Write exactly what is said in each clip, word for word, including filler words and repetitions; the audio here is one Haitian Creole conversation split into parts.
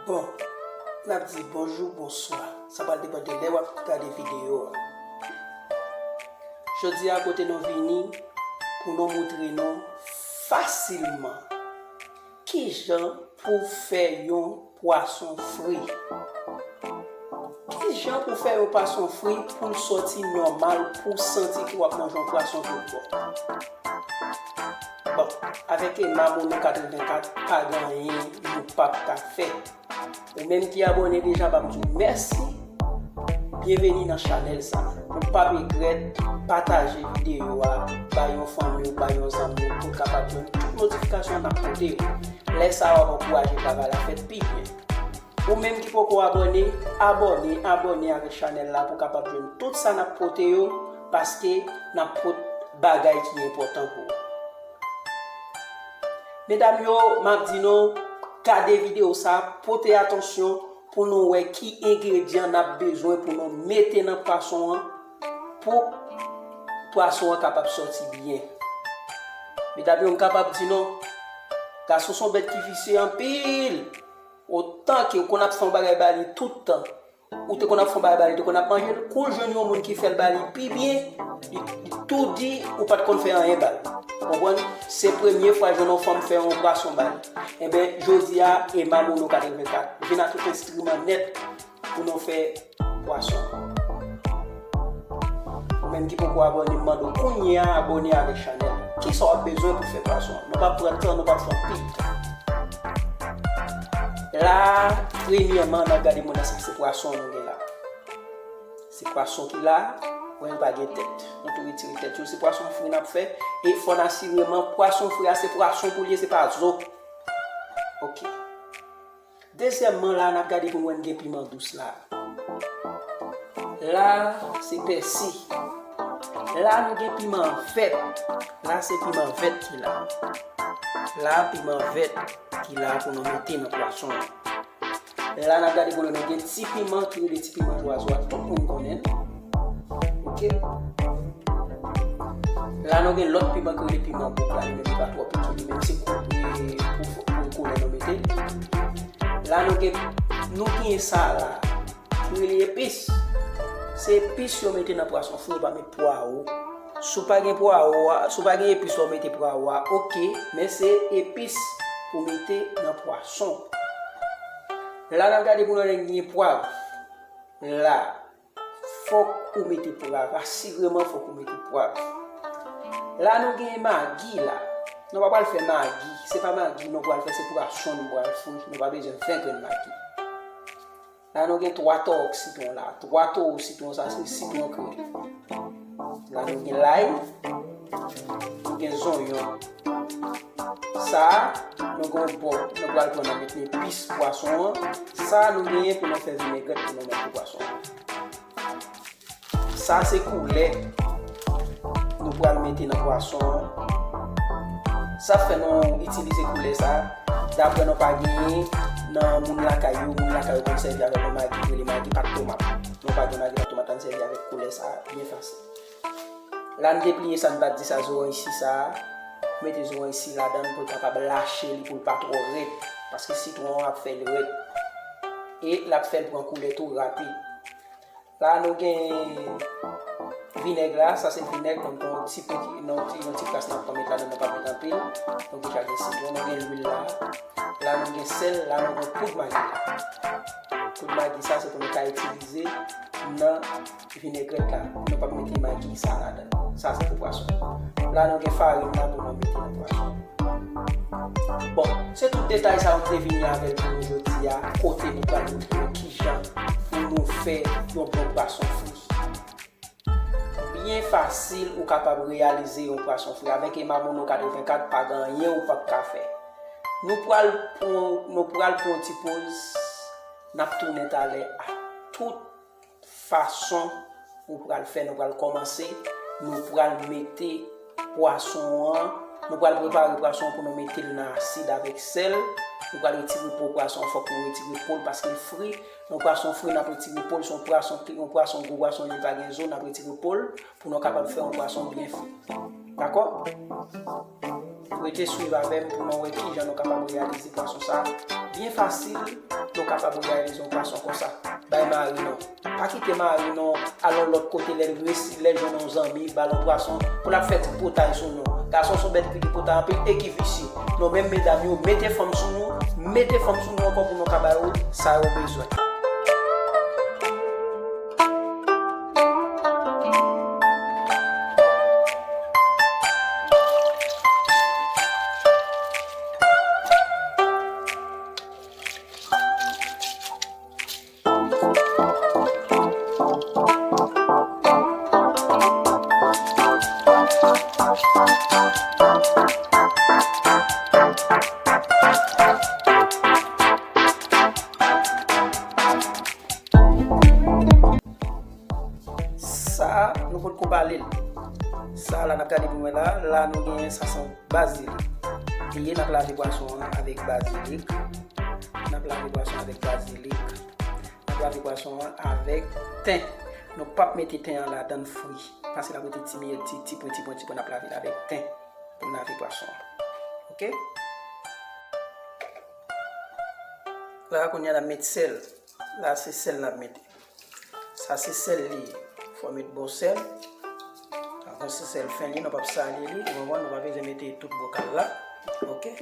Bon, n ap di bonjou, bonswa. Sa pral depann de lè w ap gade videyo a. Jodi a, kote nou vini pou nou montre nou fasilman kijan pou fè yon pwason fri. Kijan pou fè yon pwason fri pou l sòti nòmal, pou w santi ke w ap manje yon pwason tout bon? Bon, avèk Emma Mono katrevenkat, pa gen anyen nou p ap ka fè. Ou menm ki abòne deja, m ap di w mèsi. Byenveni nan chanèl sa. Ou p ap regrèt, pataje videyo a, bay yon fanmi w, bay yon zanmi w, pou l kapab jwenn tout notifikasyon n ap pote yo. Lè sa a, w ap ankouraje travay la fèt pi byen. Ou menm ki poko abòne, abòne, abòne avèk chanèl la pou w kapab jwenn tout sa n ap pote yo, paske n ap pot bagay ki enpòtan pou ou. Medam yo, m ap di nou, gade videyo sa, pote atansyon pou nou wè ki engredyan n ap bezwen pou nou mete nan pwason an, pou pwason an kapab sòti byen. Medam yo, m kapab di nou, gason se yon bèt ki visye anpil. Otan ke ou konn ap fè yon bagay ba li tout tan, ou te konn ap fè yon bagay ba li, te konn ap manje l, kou w jwenn yon moun ki fè l ba li pi byen, li, li toudi ou pa t konn fè anyen ba l. Konprann? Se premye fwa jwenn yon fanm fè yon pwason ba li. Enben, jodi a, Emma Mono katrevenkat vin ak tout enstriman nèt pou nou fè pwason. Ou menm ki poko abòne, m mande w kounye a abòne avèk chanèl. Kisa w ap bezwen pou fè pwason an? Nou p ap pran tan, nou p ap fè anpil tan. La, premyèman, n ap gade moun nan, sa se pwason nou gen la. Se pwason ki la, wè l pa gen tèt. Nou tou retire tèt yo, se pwason fri n ap fè. E fò n asireman, pwason fri a, se pwason pou l ye, se pa zo. Ok. Dezyèmman, la, n ap gade pou n wè n gen piman dous la. La, se pèsi. La, nou gen piman vèt. La, se piman vèt ki la. La, piman vèt ki la pou nou mete nan pwason an. La, n ap gade pou nou gen ti piman ki rele ti piman dwazwa. Tout moun konnen l. Ok. La, nou gen lòt piman ki rele piman bouk la. Li menm li pa twò pike. Li menm se pou, pou, pou koulè nou mete l. La, nou gen, nou gen sa la. Ki rele epis. Se epis yo mete nan pwason fri, yo pa met pwawo. Si w pa gen pwawo a, si w pa gen epis, w mete pwawo a, ok, men se epis pou mete nan pwason. La, n ap gade pou nou wè gen pwav. La, fòk ou mete pwav, asireman fòk ou mete pwav. La, nou gen magi la. Nou pa pral fè magi, se pa magi nou pral fè, se pwason nou pral fri, nou pa bezwen ven grenn magi. La, nou gen twa tòk sitwon la. Twa towo sitwon, sa se sitwon kreyòl. La, nou gen lay, nou gen zonyon. Sa, nou gen yon bò, nou pral pran nan met epis pwason an. Sa, nou genyen pou nou fè vinegrèt pou nou mete pwason an. Sa se koulè nou pral mete nan pwason an. Sa fè nou itilize koulè sa, daprè nou pa genyen nan moun lakay yo, moun lakay yo konn sèvi avèk yon magi, rele magi pat tomat. Nou pa gen magi pat tomat, ann sèvi avèk koulè sa, byen fasil. La n depliye sa, n pa t di sa, zoranj si sa, mete zoranj si ladan l pou l kapab lache li, pou l pa twò rèd, paske sitwon an ap fè l rèd. E l ap fè l pran koulè tou rapid. La, nou gen vinèg la, sa se vinèg, nou gen yon ti piti, nou ti, yon ti kras n ap met ladan, nou pa met anpil. Nou deja gen sitwon, nou gen lwil la. La, nou gen sèl, la, nou gen poud magi la. Poud magi sa, se pou nou ka itilize nan vinegrèt la. Nou p ap mete magi sa ladan. Sa se pou pwason. La, nou gen farin la pou nou mete nan pwason. Bon, se tout detay sa yo m te vini avè l pou nou jodi a, kote nou pral montre nou kijan pou nou fè yon bon pwason fri. Byen fasil, ou kapab reyalize yon pwason fri. Avèk Emma Mono katrevenkat, pa gen anyen ou p ap ka fè. Nou pral pran, nou pral pran yon ti poz, n ap tounen talè a tout fason ou pral fè, nou pral kòmanse, nou pral mete pwason an, nou pral prepare pwason an pou nou mete l nan asid avèk sèl, nou pral retire po pwason an, fòk nou retire po l paske l fri, yon pwason fri n ap retire po l, se yon pwason, yon pwason gwo pwason li pa gen zo, n ap retire po l pou nou kapab fè yon pwason byen fri. Dakò? Rete swiv avè m pou nou wè kijan nou kapab reyalize pwason sa a. Byen fasil, nou kapab reyalize yon pwason konsa. Bay mari non. Pa kite mari non al yon lòt kote lè l resi, lè l jwenn yon zanmi, ba l yon pwason, pou l ap fè tripotay sou nou. Gason se yon bèt ki tripotay anpil e ki visye. Nou menm medam yo, mete fanm sou nou, mete fanm sou nou ankò pou nou ka ba yo sa yo bezwen. Sa, nou potko pale l. Sa la n ap gade pou mwen la, la nou genyen sa se yon bazilik. Li ye, n ap lave pwason an avèk bazilik. N ap lave pwason an avèk bazilik. N ap lave pwason an avèk ten. Nou p ap mete ten an ladan l fri. Paske l ap rete ti miyèt, ti, ti pwen, ti pwen, ti pwen. N ap lave l avèk ten pou n lave pwason an. Oke? La, kounye a, n ap met sèl. La, se sèl n ap mete. Sa, se sèl li ye. Fò w met bon sèl. Avan, se sèl fen li, nou p ap sale li. Ou konprann? Nou pa bezwen mete tout bokal la. Oke?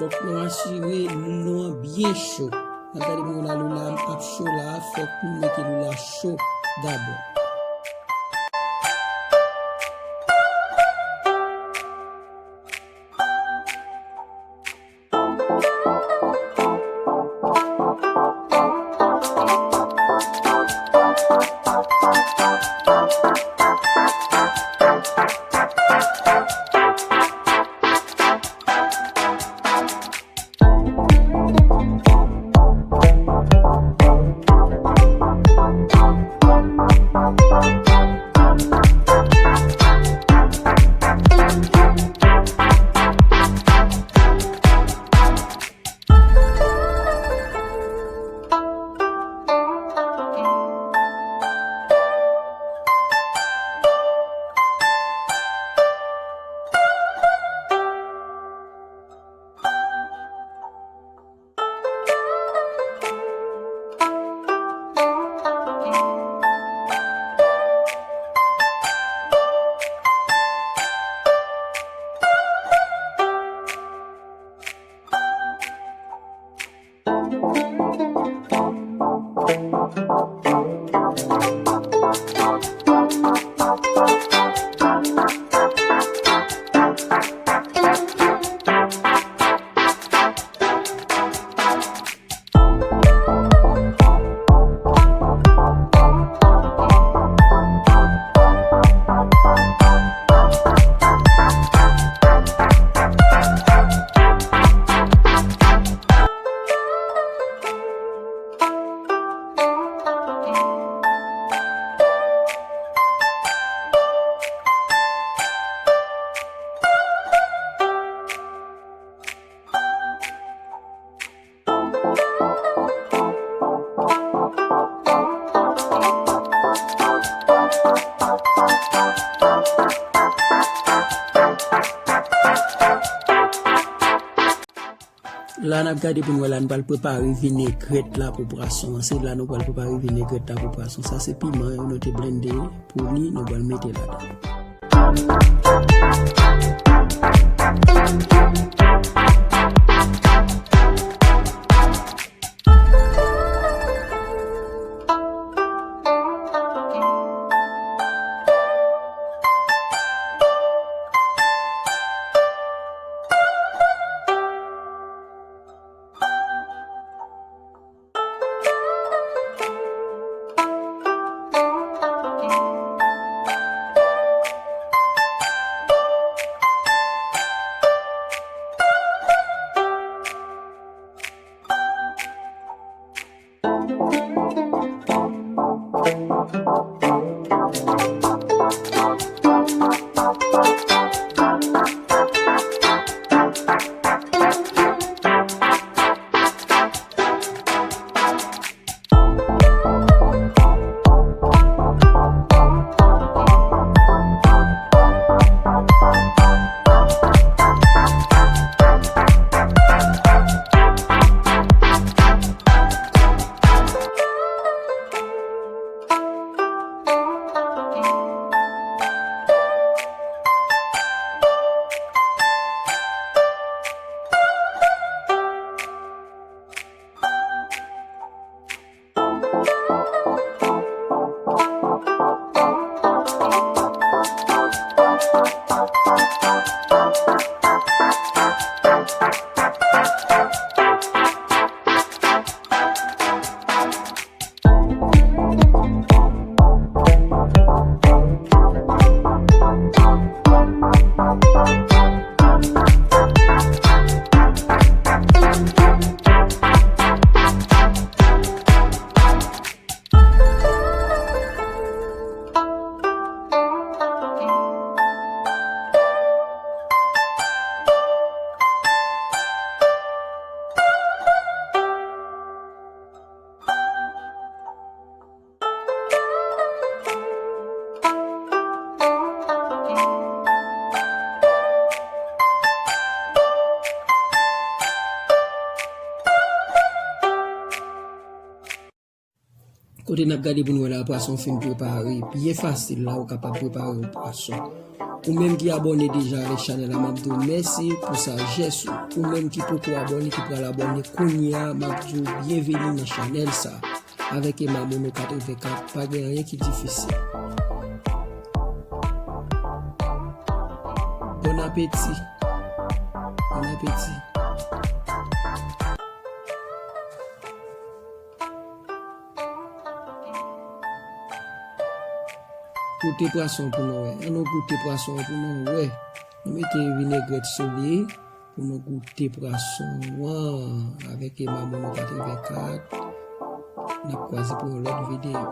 Fòk nou asire moun nou an byen cho. N ap gade pou la lou la ap cho la, fòk nou mete lou la cho dabò. La n ap gade pou n wè la n pral prepare vinegrèt la pou pwason an. Se la nou pral prepare vinegrèt la pou pwason. Sa se piman yo nou te blende pou li, nou pral mete ladan. Kote n ap gade pou n wè la, pwason fin prepare. Byen fasil la, ou kapab prepare yon pwason. Ou menm ki abòne deja avèk chanèl la, m ap di w mèsi pou sajès ou. Ou menm ki poko abòne, ki pral abòne kounye a, m ap di w byenveni nan chanèl sa. Avèk Emma Mono katrevenkat, pa gen anyen ki difisil. Bon apeti. Bon apeti. Goute pwason pou nou wè. Ann nou goute pwason an pou nou wè. Nou mete vinegrèt sou li pou nou goute pwason an avèk Emma Mono katrevenkat. N ap kwaze pou yon lòt videyo.